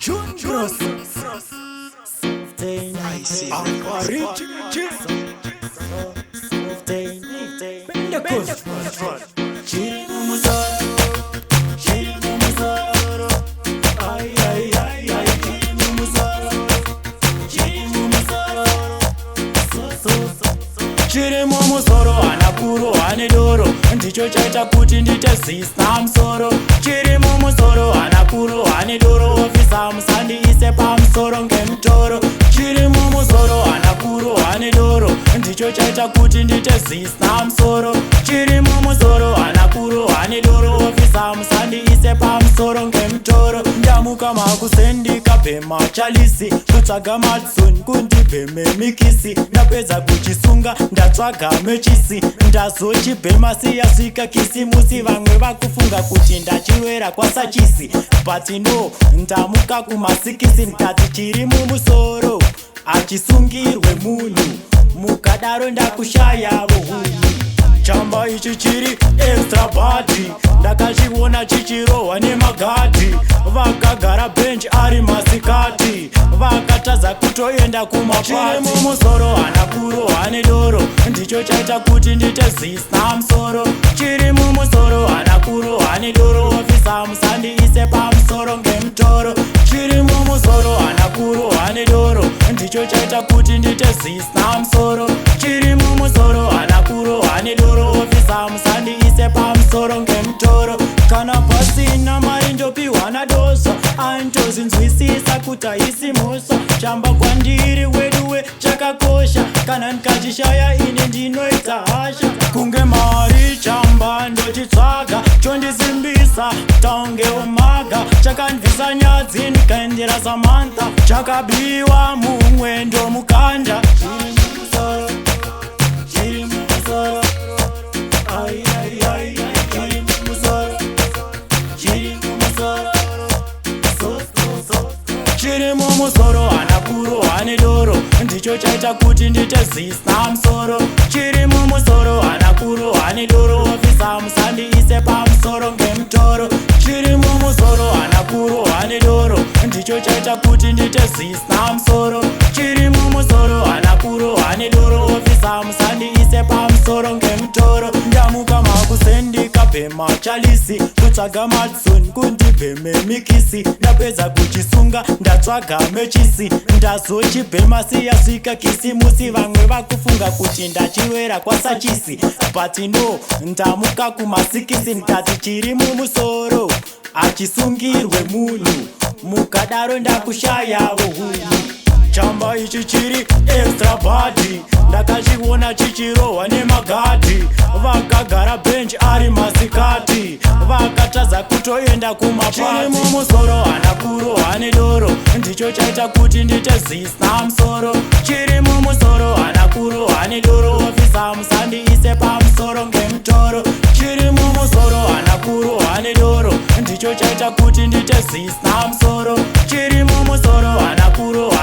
June Bros. Chiri mumusoro, chiri mumusoro, ai ai ai ai, chiri mumusoro, chiri mumusoro, so so so. Chiri mumusoro hana kurohwa nedoro, ndicho chaita kuti ndiite zvisina musoro. Chiri mumusoro hana kurohwa nedoro, officer, musandiise pamusoro ngemutoro. Chiri mumusoro hana kurohwa nedoro, ndicho chaita kuti ndiite zvisina musoro. Chiri mumusoro hana kurohwa nedoro, officer, musandiise pamusoro ngemutoro. Ndamuka makuseni ndikabhema chalice, kutsvaga Matson kundibheme mikisi. Ndapedza kuchisunga, ndatsvaga mechisi, ndazochibhema siyasvika Kisimusi. Vamwe vakufunga kuti ndachirwera kwasachisi, but no, ndamuka kuma 6. Ndikati chiri mumusoro achisungirwe munhu, mukadaro ndakushayavo hunhu. Chamba ichi chiri extra bad, ndakachiona chichirohwa nemagadhi. Vakagara bench ari masikati, vakatadza kutoenda kumapati. Mumusoro hana kurohwa nedoro, ndicho chaita kuti ndiite zvisina musoro. Chiri mumusoro hana kurohwa nedoro, officer, musandiise pamusoro ngemutoro. Chiri mumusoro hana kurohwa nedoro, ndicho chaita kuti ndiite zvisina musoro. Chiri mumusoro hana kurohwa nedoro, officer, musandiise pamusoro ngemutoro. Kana pasina mari ndopiwa nadoswa, antozinzwisisa kuti haisi mhosva. Chamba kwandiri weduwe chakakosha, kana ndikachishaya ini ndinoita hasha. Kunge mari chamba ndochitsvaga, chondisimbisa taunge umaga. Chakandibvisa nyadzi ndikaendera Samantha, chakabiwa mumwe ndomukanda. Chiri mumusoro, chiri mumusoro, ai ai ai, chiri mumusoro, chiri mumusoro, so so so. Chiri mumusoro hana kurohwa nedoro, ndicho chaita kuti ndiite zvisina musoro. Chiri mumusoro hana kurohwa nedoro, officer, musandiise pamusoro ngemutoro. Chiri mumusoro hana kurohwa nedoro, ndicho chaita kuti ndiite zvisina musoro. Chiri mumusoro hana kurohwa nedoro, officer, musandiise pamusoro ngemutoro. Ndamuka makuseni ndikabhema chalice, kutsvaga Matson kundibheme mikisi. Ndapedza kuchisunga, ndatsvaga mechisi, ndazochibhema siyasvika Kisimusi. Vamwe vakufunga kuti ndachirwera kwasachisi, but no, ndamuka kuma 6. Ndikati chiri mumusoro achisungirwe munhu, mukadaro ndakushayavo hunhu. Chamba ichi chiri extra bad, ndakachiona chichirohwa nemagadhi. Vakagara bench ari masikati, vakatadza kutoenda kumapati. Mumusoro hana kurohwa nedoro, ndicho chaita kuti ndiite zvisina musoro. Chiri mumusoro hana kurohwa nedoro, officer, musandiise pamusoro ngemutoro. Chiri mumusoro hana kurohwa nedoro, ndicho chaita kuti ndiite zvisina musoro. Chiri mumusoro hana kurohwa